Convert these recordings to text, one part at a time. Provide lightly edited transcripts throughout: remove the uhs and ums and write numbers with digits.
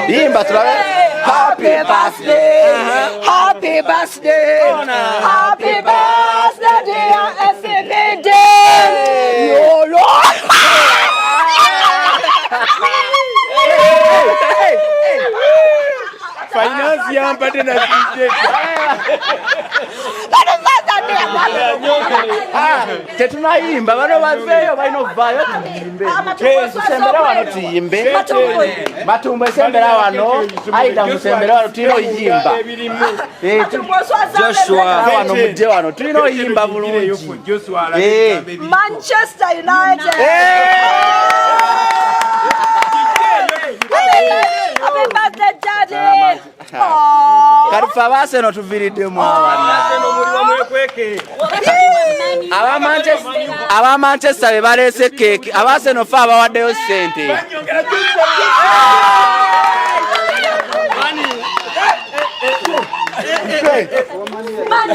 Yimba tulabe. Happy birthday, happy birthday, happy birthday dear SCPD. Yolo. Finance yampadde nazijjeka. Ah, tetunayimba bano baveeyo balina okuvaayo tuyimbe. Tusembere wano tuyimbe. Matumbo esembera wano, aida musembere wano tulina oyimba. Eh, Joshua. Wano mujje wano tulina oyimba bulungi. Eh. Manchester United. Happy birthday, Daddy. Aww. Kati ffe abaaseno tuviiriddemu awana. Aba Manchester be baleese keeki, abaaseno ffe abawaddeyo ssente. Man U.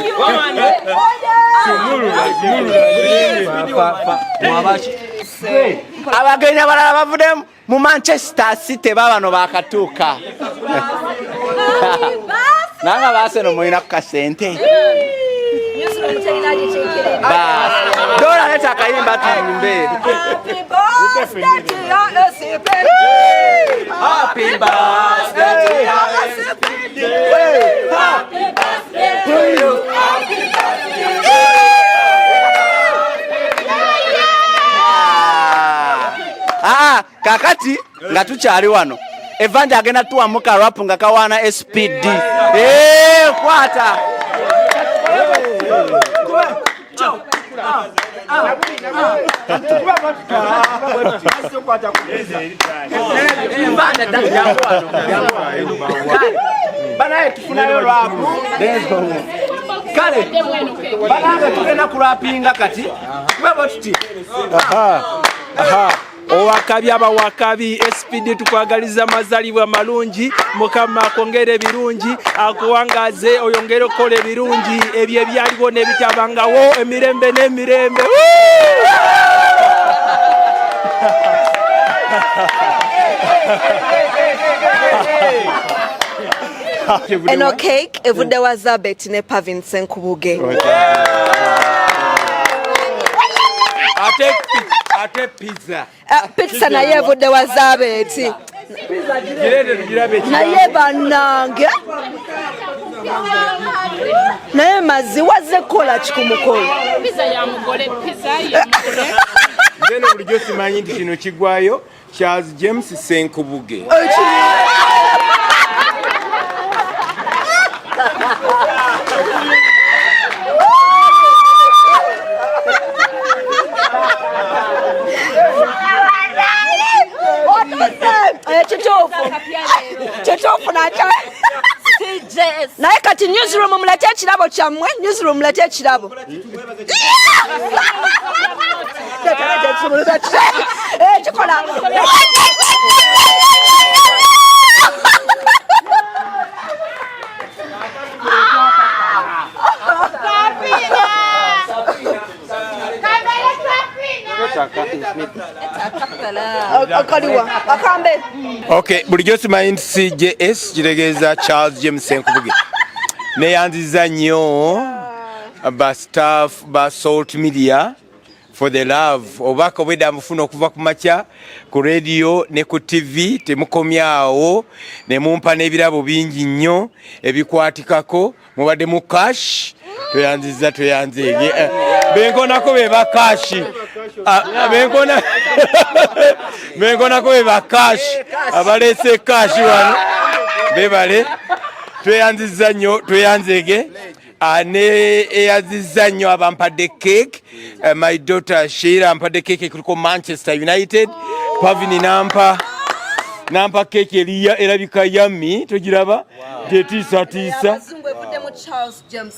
Abagenyi abalala bavudde mu Manchester City babano bakatuuka. Nange abaaseno mulina ku kasente. Baasi. Dola leeta akayimba tuyimbe. Happy birthday to your SCPD. Happy birthday to your SCPD. Happy birthday to you. Happy birthday. Ah, kakati nga tukyali wano Evanja agenda tuwamu ka rap nga kawaana SPD. Eh, kwata. Evanja jangu wano, jangu wano. Kale, banaye tufunayo rap. Kale, banange tugenda kurapinga kati. Tube tuti. Owakabi abawakabi SPD tukwagaliza mazalibwa malungi, Mukama akwongere ebirungi, akuwangaze oyongere okukola ebirungi ebyo ebyaliwo n'ebitabangawo emirembe n'emirembe. Eno cake evudde wa Zabet ne Pavin Senkubuge. Ate pizza. Pizza naye evudde wa Zabet. Naye bannange, naye mazzi wazze kukola ki ku mukolo? Pizza ya mugole, pizza ya mugole. Nze no bulijjo simanyi nti kino kigwayo Charles James Senkubuge. Ekituufu kituufu nakyo. Naye kati newsroom mulete ekirabo kyammwe, newsroom mulete ekirabo. Kikola. Akaliwa akambe. Okay, bulijjo simanyi nti CJS kitegeeza Charles James Senkubuge. Neyanziza nnyo ba staff ba Salt Media for the love. Obubaka obwedda mufuna okuva ku makya ku radio ne ku TV, temukomyawo ne mumpa n'ebirabo bingi nnyo ebikwatikako. Mubadde mu cash, tweyanziza tweyanzeege. Benkonako be ba cash. Benkonako be ba cash. Abaleese cash wano bebale, tweyanziza nnyo tweyanzeege. Ne eyaziza nnyo abampadde cake, my daughter Sheila ampadde cake kuliko Manchester United. Pavini nampa cake eriya erabika yummy, togiraba tetiisatiisa. Evudde mu Charles James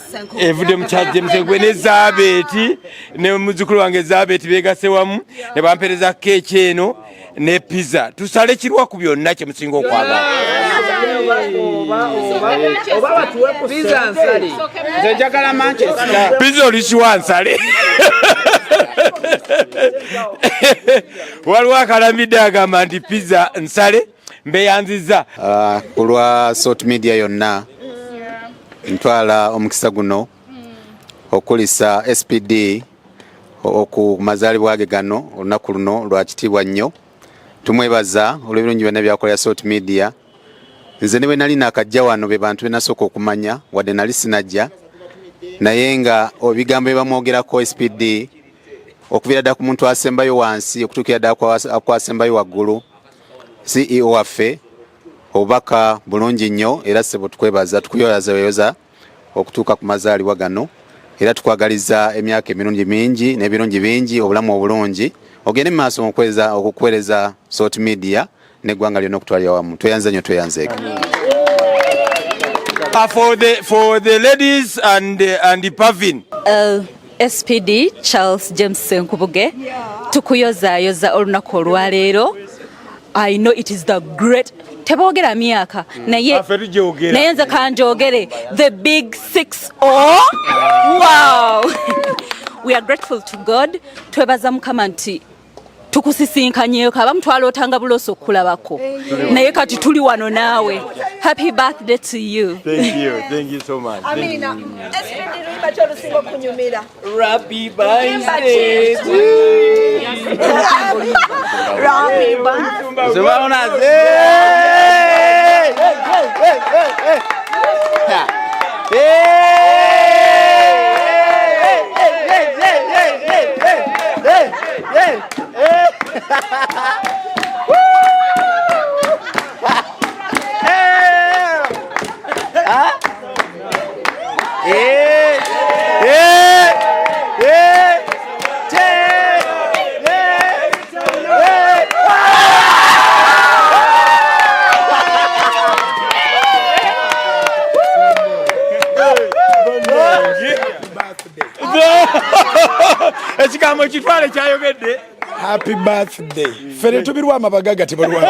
Senkubuge ne Zabeti ne muzzukulu wange Zabeti beegase wamu ne bampereza keeki eno ne pizza. Tusale kirwa ku byonna kye musinga okwagala. Nze njagala Manchester. Pizza olisiwa nsale. Waliwo akalamidde agamba nti pizza nsale. Mbeyanziza. Ku lwa Salt Media yonna ntwala omukisa guno okulisa SPD ku mazaalibwa ge gano. Olunaku luno lwa kitiibwa nnyo. Tumwebaza olw'ebirungi byonna byakolera Salt Media. Nze ne bwe nali nakajja wano, be bantu be nasooka okumanya, wadde nali sinajja, naye nga ebigambo bye bamwogerako SPD okuviira ddala ku muntu asembayo wansi okutuukira ddala kwasembayo waggulu, CEO waffe, obubaka bulungi nnyo. Era ssebo tukwebaza, tukuyoyazayoza okutuuka ku mazaalibwa gano, era tukwagaliza emyaka emirungi mingi n'ebirungi bingi, obulamu obulungi, ogende mu maaso okuweereza Salt Media n'eggwanga lyonna okutwalira wamu. Tweyanze nnyo, tweyanzeeko. For the ladies and the Pavin. SPD Charles James Senkubuge, tukuyozaayoza olunaku olwaleero. I know it is the great, teboogera myaka, naye Affe tugyogera. Naye nze kanjogere, the big 60. Wow, we are grateful to God. Twebaza Mukama nti tukusisinkanyeko. Abamu twalootanga buloosi okukulabako, naye kati tuli wano naawe. Happy birthday to you. Thank you, thank you so much. Amina. SPD, luyimba ki olusinga okunyumira? Happy birthday. Happy birthday. Zubaona hey hey hey hey hey. Hey hey hey hey hey hey hey hey hey. Hey. Huh? Hey. Hey. Hey. Hey. Hey. Hey. Ekigambo kitwale kyayogedde. Happy birthday. Ffe tetubirwa, amabagaga tebalwa.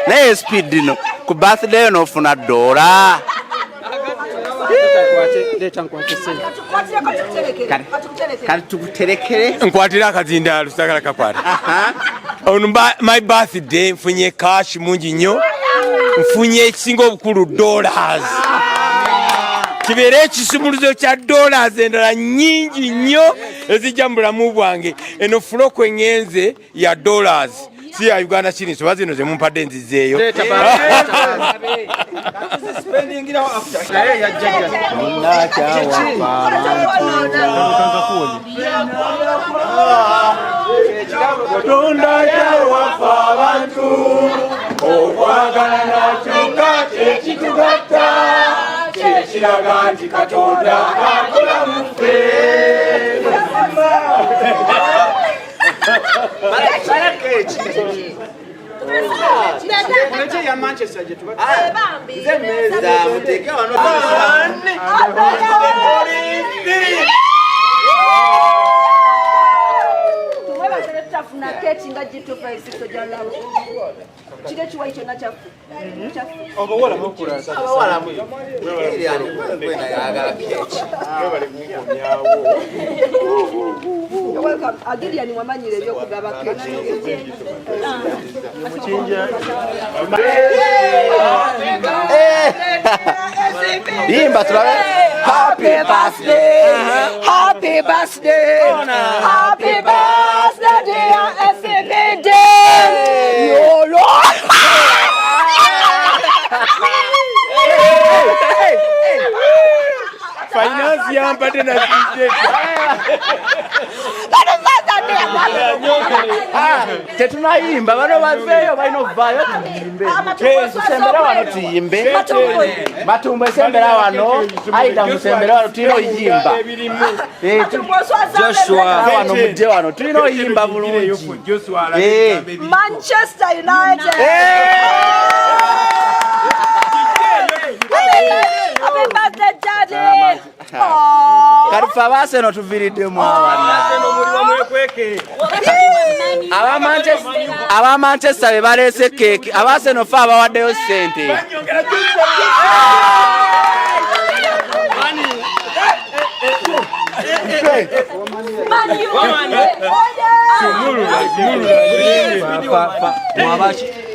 Naye speed no ku birthday nofuna dola. Kati tukuterekere. Nkwatira akazindaalo, sagala kakwata. Ono my birthday nfunye cash mungi nnyo, nfunye ekisinga obukulu dollars. Kibeere ekisumuluzo kya dollars endala nyingi nnyo ezijja mu bulamu bwange. Eno flow kwe ŋŋenze ya dollars, si ya Uganda shillings, oba zino zemumpadde nzizeeyo. Naye yajjajja. Katonda kyawafa abantu okwagalana, kyokka kyekitugatta, kyekiraga nti Katonda akola mu ffe. Mulete ya Manchester gye tuba. Nze meza muteeke wano. One, three. Tumwebaze tutafuna keki nga G256 ojalawo kiro ekiwayi kyonna kyaffe kyaffe. Abawala ayagala keki. You're welcome. Agirian wamanyire ebyokugaba keki. Yimba tulabe. Happy birthday, happy birthday, happy birthday dear SPD. Yolo. Finance yampadde nazijje. Tetunayimba, bano baveeyo, balina okuvaayo tuyimbe. Tusembere wano tuyimbe. Matumbo, esembera wano. Aida, musembere wano, tulina oyimba. Joshua. Wano mujje wano, tulina oyimba bulungi. Manchester United. Happy birthday, Daddy. Aww. Kati fe abaaseno tuviiriddemu awana. Aba Manchester be baleese keeki, abaaseno fe abawaddeyo ssente. Man U. Mwabaki.